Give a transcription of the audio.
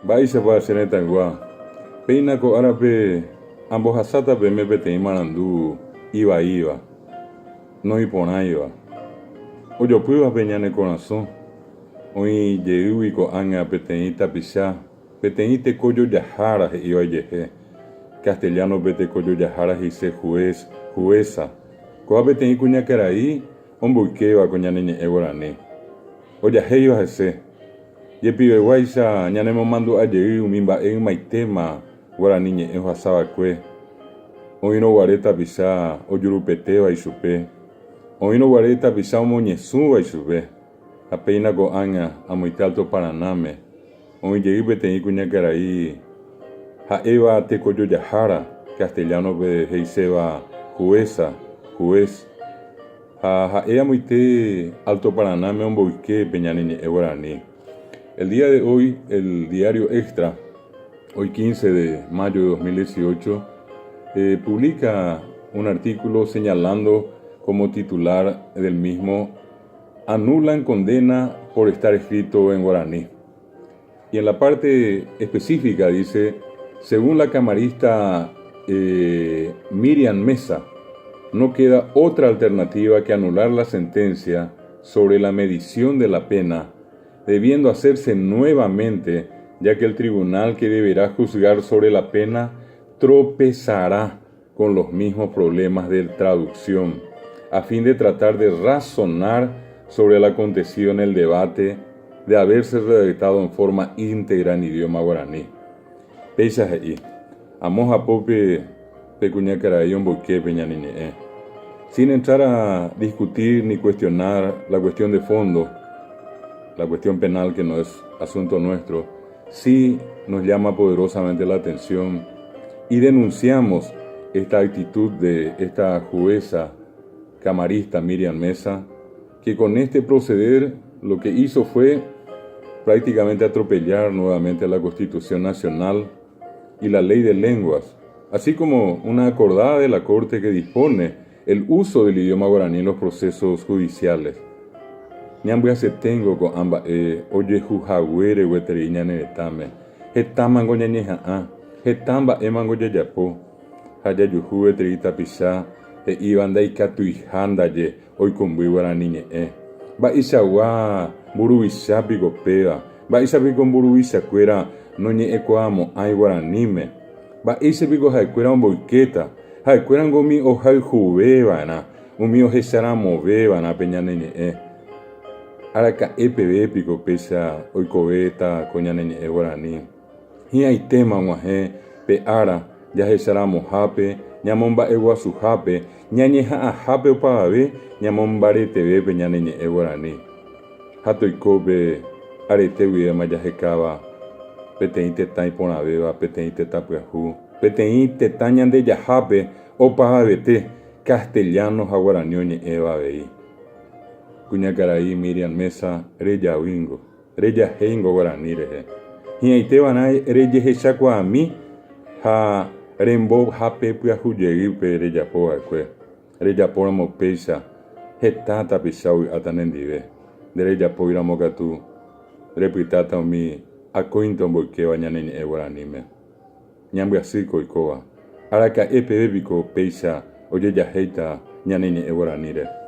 Mba'éichapa che retãygua? Péina ko árape ambohasáta peẽme peteĩ marandu ivaíva, noĩporãiva, ojopýva pe ñane korasõ, oĩ jeýgui ko'ág̃a peteĩ tapicha, peteĩ tekojojahára he'íva ijehe. Castellano-pe tekojojahára he'ise juez, jueza. Kóva peteĩ kuñakarai omboykéva ko ñane ñe'ẽ guarani. Ojahéiva hese. Jepiveguáicha ñanemomandu'a jey umi mba'e ymaitéma guarani ñe'ẽ ohasava'ekue, oĩrõguare tapicha ojurupetéva ichupe, oĩrõguare tapicha omoñesũva ichupe, ha péina ko'ág̃a amoite Alto Paranáme, oĩ jey peteĩ kuñakarai ha'éva tekojojahára, castellano-pe he'iséva jueza, juez. Ha ha'e amoite Alto Paranáme omboyke pe ñane ñe'ẽ guarani. El día de hoy, el diario Extra, hoy 15 de mayo de 2018, eh, publica un artículo señalando como titular del mismo Anulan condena por estar escrito en guaraní. Y en la parte específica dice, según la camarista eh, Miriam Mesa, no queda otra alternativa que anular la sentencia sobre la medición de la pena, debiendo hacerse nuevamente, ya que el tribunal que deberá juzgar sobre la pena tropezará con los mismos problemas de traducción, a fin de tratar de razonar sobre lo acontecido en el debate de haberse redactado en forma íntegra en idioma guaraní. Péicha he'i, Amo hapópe pe kuñakarai omboyke pe ñane ñe'ẽ. Sin entrar a discutir ni cuestionar la cuestión de fondo, la cuestión penal que no es asunto nuestro, sí nos llama poderosamente la atención y denunciamos esta actitud de esta jueza camarista Miriam Mesa, que con este proceder lo que hizo fue prácticamente atropellar nuevamente a la Constitución Nacional y la Ley de Lenguas, así como una acordada de la Corte que dispone el uso del idioma guaraní en los procesos judiciales. Ñambyasyeténgo ko'ã mba'e ojehu haguére gueteri ñane retãme, hetámango ñañeha'ã, heta mba'émango jajapo, ha jajuhu gueteri tapicha he'íva ndaikatuiha ndaje oikũmby guarani ñe'ẽ. Mba'eichagua mburuvicha piko péva? Mba'éicha piko mburuvichakuéra noñe'ẽkuaamo'ãi guaraníme? Mba'éicha piko ha'ekuéra omboykéta? Ha'ekuérango umi ohayhuveva'erã, umi ohecharamove va'erã pe ñane ñe'ẽ. Araka'e peve piko péicha oikovéta ko ñane ñe'ẽ guarani? Hi'ãitéma og̃uahẽ pe ára jahecharamohápe, ñamomba'eguasuhápe, ñañeha'ãhápe opavave ñamombareteve pe ñane ñe'ẽ guarani. Ha toiko pe arete guivéma jahekáva peteĩ tetã iporãvéva, peteĩ tetã pyahu, peteĩ tetã ñandejahápe opavavete castellano ha guarani oñe'ẽva avei. Kuñakarai Miriam Mesa rejavýngo. Rejahéingo guarani rehe. Hi'ãite va'erã rejehechakuaami ha rembohape pyahu jey pe rejapo va'ekue. Rejapóramo péicha, heta tapicha ovy'áta nendive. Nderejapóiramo katu, repytáta umi akóinte omboykéva ñane ñe'ẽ guaraníme. Ñambyasýko oikóva. Araka'e peve piko péicha ojejahéita ñane ñe'ẽ guaraníre.